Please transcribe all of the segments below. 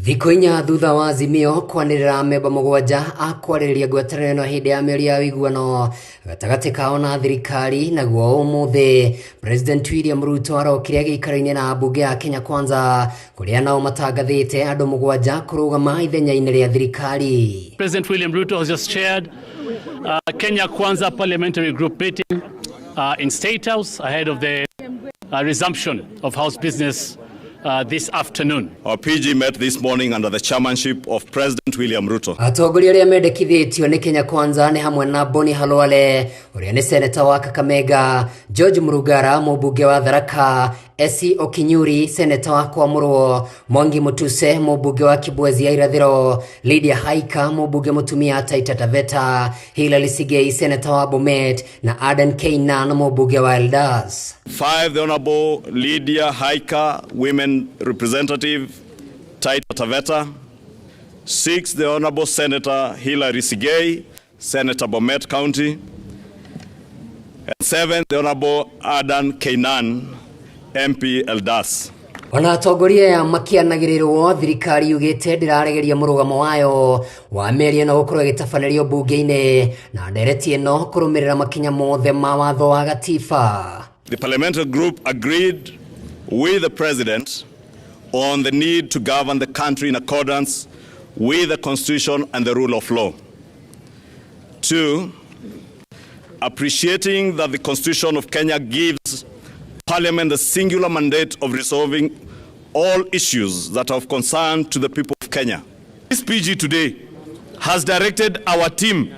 Thikũ 4 thutha wa Azimio kwanĩrĩra memba 7 a kwarĩrĩria ngwatanĩro ĩno hĩndĩ ya mĩario ya ũiguano gatagatĩ kao na thirikari, naguo ũmũthĩ President William Ruto arokire gĩikaro-inĩ na mbunge ya Kenya Kwanza kũrĩa nao matangathĩte andũ 7 kũrũgama ithenya-inĩ rĩa thirikari. President William Ruto has just chaired Kenya Kwanza Parliamentary Group meeting in State House ahead of the resumption of House business this afternoon. Our PG met this morning under the chairmanship of President William Ruto. Atongoria arĩa mendekithĩtio nĩ Kenya Kwanza nĩ hamwe na Boni Khalwale ũrĩa nĩ seneta wa Kakamega, George Murugara mũmbunge wa Tharaka, Esi Okinyuri seneta wa Kwamũrwo, Mwangi Mutuse mũmbunge wa Kibwezi ya Irathĩro, Lydia Haika mũmbunge mũtumia Taita Taveta, Hilary Sigei seneta wa Bomet na Adan Keynan mũmbunge wa Eldas. 5, the Honorable Lydia Haika, Women Representative, Taita Taveta. 6, the Honorable Senator Hilary Sigei, Senator Bomet County. And 7, the Honorable Adan Keynan, MP Eldas. Ona atongoria aya makĩanagĩrĩrwo, thirikari yugĩte ndĩraregeria mũrũgamo wayo wa mĩario ĩno gũkorwo ĩgĩtabanĩrio mbunge-inĩ na ndereti ĩno kũrũmĩrĩra makinya mothe ma watho wa gatiba. The parliamentary group agreed with the president on the need to govern the country in accordance with the constitution and the rule of law. 2, appreciating that the constitution of Kenya gives Parliament the singular mandate of resolving all issues that are of concern to the people of Kenya. This PG today has directed our team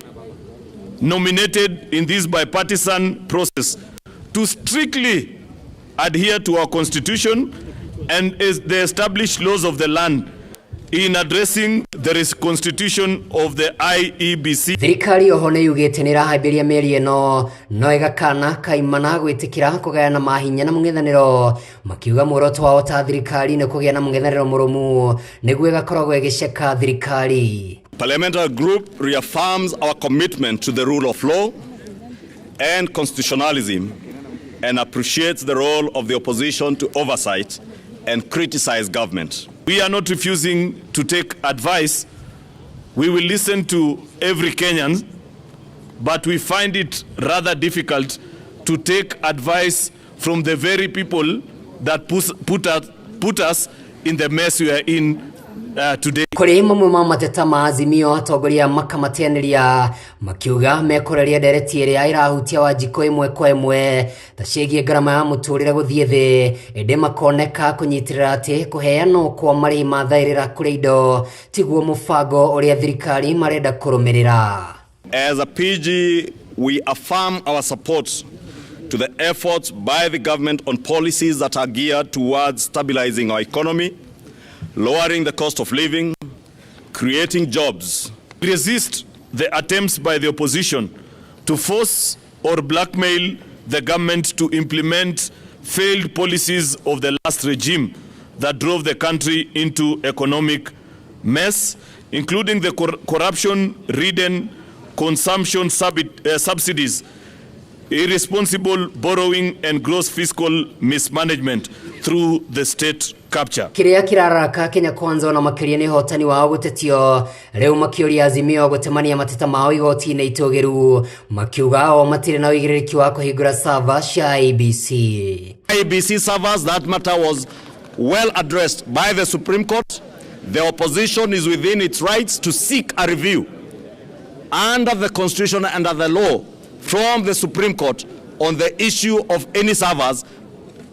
nominated in this bipartisan process to strictly adhere to our constitution and is the established laws of the land in addressing the reconstitution of the IEBC. Thirikari oho nĩ yugĩte nĩ ĩrahambĩria mĩario ĩno no ĩgakana kaimana gwĩtĩkĩra kũgayana mahinya na mũng'ethanĩro, makiuga muoroto wao ta thirikari nĩ kũgĩa na mũng'ethanĩro mũrũmu nĩguo ĩgakoragwo ĩgĩceka thirikari. Parliamentary group reaffirms our commitment to the rule of law and constitutionalism and appreciates the role of the opposition to oversight and criticize government. We are not refusing to take advice. We will listen to every Kenyan, but we find it rather difficult to take advice from the very people that put us in the mess we are in today. Kũrĩ mamwe ma mateta ma Azimio, atongoria makamateanĩria makiuga mekũreria ndereti ĩrĩa ĩrahutia Wanjikũ ĩmwe kwa ĩmwe ta ciĩgiĩ ngarama ya mũtũrĩre gũthiĩ thĩ, ĩndĩ makoneka kũnyitĩrĩra atĩ kũheanwo kwa marĩhi ma thaĩrĩra kũrĩ indo tiguo mũbango ũrĩa thirikari marenda kũrũmĩrĩra. As a PG, we affirm our support to the efforts by the government on policies that are geared towards stabilizing our economy, lowering the cost of living, creating jobs. Resist the attempts by the opposition to force or blackmail the government to implement failed policies of the last regime that drove the country into economic mess, including the corruption-ridden consumption subsidies, irresponsible borrowing and gross fiscal mismanagement through the state capture. Kĩrĩa kĩraraka Kenya Kwanza ona makĩria nĩ ũhotani wao gũtetio, rĩu makĩũria Azimio gũtemania mateta mao igoti-inĩ itũgĩru, makiuga o matirĩ na ũigĩrĩrĩki wa kũhingũra server cia IEBC. IEBC servers, that matter was well addressed by the Supreme Court. The opposition is within its rights to seek a review under the Constitution and under the law from the Supreme Court on the issue of any servers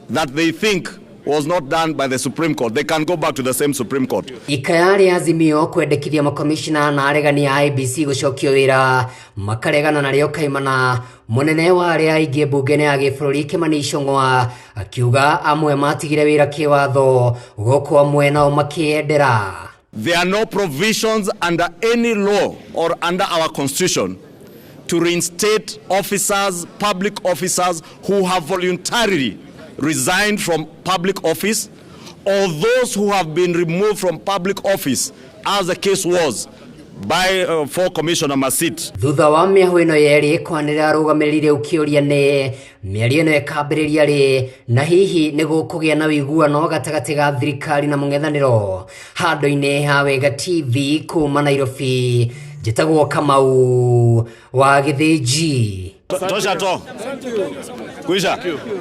that they think was not done by the Supreme Court. They can go back to the same Supreme Court. Ikaya rĩa Azimio kwendekithia makomishina na aregani a IEBC gũcokio wĩra makaregana narĩo kaimana. Mũnene wa arĩa aingĩ mbunge-inĩ ya gĩbũrũri Kimani Ichung'wa akiuga amwe matigire wĩra kĩwatho gũkũ amwe nao makĩendera. There are no provisions under any law or under our constitution to reinstate officers, public officers who have voluntarily resigned from public office or those who have been removed from public office, as the case was by for Commissioner Masit. Thutha wa mĩahũ ĩno yerĩ kwanĩrĩra arũgamĩrĩri rĩu kĩũria nĩ mĩario ĩno ĩkambĩrĩria rĩ na hihi nĩ gũkũgĩa na ũiguano gatagatĩ ga thirikari na mũng'ethanĩro. Handũ-inĩ ha Wega TV kuma Nairobi, njĩtagwo Kamau wa Gĩthĩnji. Tosha to. Kuisha.